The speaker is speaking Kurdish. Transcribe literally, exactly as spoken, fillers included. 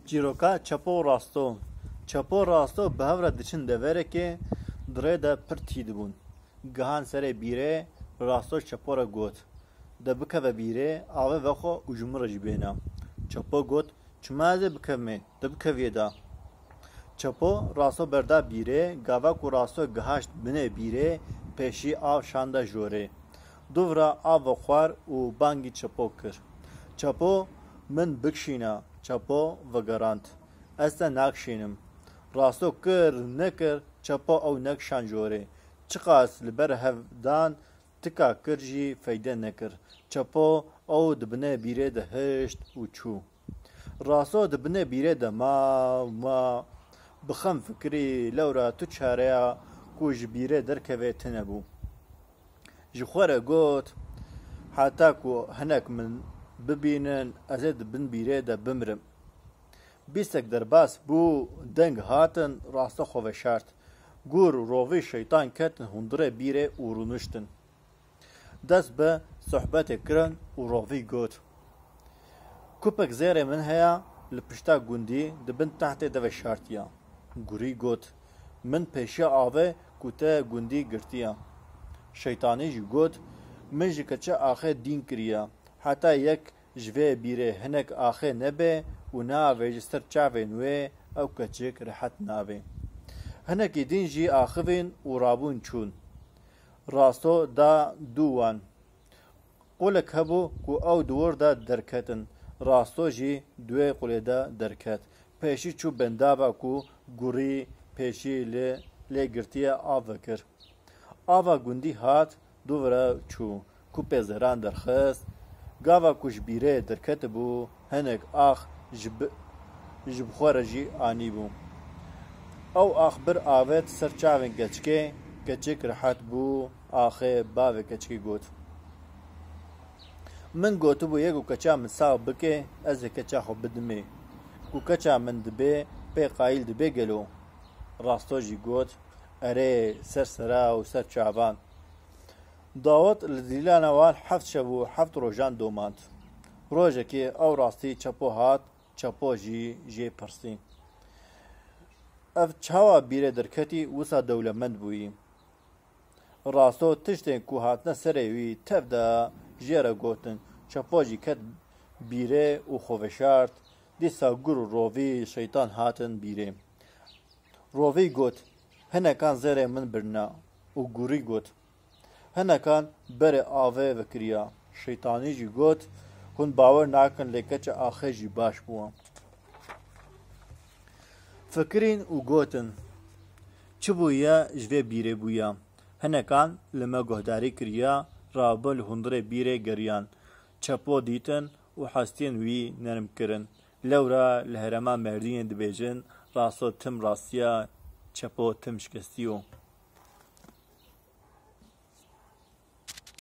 Çîroka Çepo û Rasto. Çepo û Rasto bi hev re diçin deverekê, di rê de pir tî dibûn. Gihan serê bîrê, Rasto Çepo re got, "De bikeve bîrê, avê vexwe û ji min re jî bêne." Çepo got, "Çima ez ê bikevimê? De bikeviyê de." Çepo Rasto berda bîrê, gava ku Rasto gihaşt binê bîrê, pêşî av şanda jorê. Dûv re av vexwar û bangî Çepo kir. "Çepo, min bikişîne." Çepo vegerand, "Ez te nakişînim." Rasto kir nekir, Çepo ew nekişand jorê. Çiqas li ber hev dan, tika kir jî feyde nekir. Çepo ew di binê bîrê de hişt û çû. Raso di binê bîrê de ma, ma, bi xem fikirî, lewra tu çareya ku ji bîrê derkeve tune bû. Ji xwe re got, "Heta ku hinek min bibînin, ez ê di bin bîrê de bimirim." Bîstek derbas bû, deng hatin, Rasto xwe veşart. Gur û rovî şeytan ketin hundirê bîrê û rûniştin. Dest bi sohbetê kirin û rovî got, "Kupek zêrê min heye, li pişta gundî di bin tehtê de veşartiye." Gurî got, "Min pêşiya avê ku te gundî girtiye." Şeytanî jî got, "Min ji keça axê dîn kiriye. Heta yek ji vê bîrê hinek axê nebe û neavêje ser çavên wê, ew keçik rehet nabe." Hinekî din jî axivîn û rabûn çûn. Rasto da dû wan. Qulek hebû ku ew di wir de derketin. Rasto jî di wê qulê de derket. Pêşî çû bendava ku gurî pêşî li lê girtiye av vekir. Ava gundî hat, dûv re çû. Kupê zeran derxist. Gava ku ji bîrê derketibû, hinek ax ji bi-, ji bi xwe re jî anîbû. Ew ax bir avêt ser çavên keçikê, keçik rehet bû, axê bavê keçikê got, "Min gotibû yek û keça min sax bike, ez ê keça xwe bidimê. Ku keça min dibe, pê qayîl dibe gelo?" Rasto jî got, "Erê, ser sera û ser çavan." Dawet li dîlana wan heft şev û heft rojan domand. Rojekê ew rastî Çepo hat, Çepo jî jê pirsî, "Ev çawa bîrê derketî, wisa dewlemend bûyî?" Rasto tiştên ku hatine serê wî tev de jê re gotin. Çepo jî ket bîrê û xwe veşart. Dîsa gur û rovî şeytan hatin bîrê. Rovî got, "Hinekan zêrê min birina." Û gurî got, "Hinekan berê avê vekiriya." Şeytanî jî got, "Hûn bawer nakin, lê keça axê jî baş bû." Fikirîn û gotin, "Çi bûye ji vê bîrê bûye?" Hinekan li me guhdarî kiriya, rabûn li hundirê bîrê geriyan. Çepo dîtin û hestiyên wî nerm kirin. Lewra li herêma Mêrdînê dibêjin, "Rasto tim rastiya, Çepo tim şikestiyo."